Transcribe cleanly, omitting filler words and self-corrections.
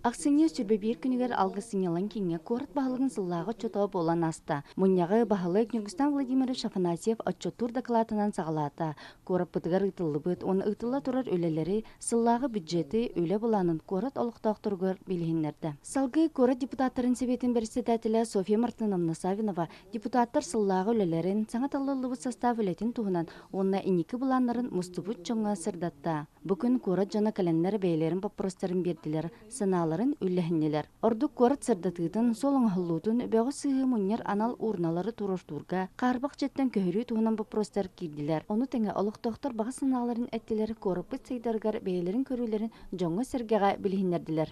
Ахсынньы 21 күнүгэр Алгыс сынньалаҥ кииҥҥэ куорат баһылыгын сыллааҕы отчуота буолан ааста. Мунньаҕы баһылык Ньургустан Владимирович Афанасьев отчуоттуур дакылаатынан саҕалаата. Куораппытыгар ыытыллыбыт уонна ыытылла турар үлэлэри, сыллааҕы бюджеты, үлэ былаанын куорат олохтоохторугар билиһиннэрдэ. Салгыы куорат депутаттарын сэбиэтин бэрэссэдээтэлэ Софья Мартыновна Савинова депутаттар сыллааҕы үлэлэрин, саҥа талыллыбыт састаап үлэтин туһунан уонна инники былааннарын мустубут дьоҥҥо сырдатта. Бу күн куорат дьоно кэлэннэр бэйэлэрин боппуруостарын биэрдилэр, санааларын үллэһиннилэр. Ордук куорат сырдатыытын, суол оҥоһуллуутун, бөҕү-сыыһы мунньар анал урналары туруортуурга, хаарбах дьиэттэн көһөрүү туһунан боппуруостар киирдилэр. Ону тэҥэ олохтоохтор баҕа санааларын эттилэр, куораппыт сайдарыгар бэйэлэрин көрүүлэрин дьоҥҥо-сэргэҕэ билиһиннэрдилэр.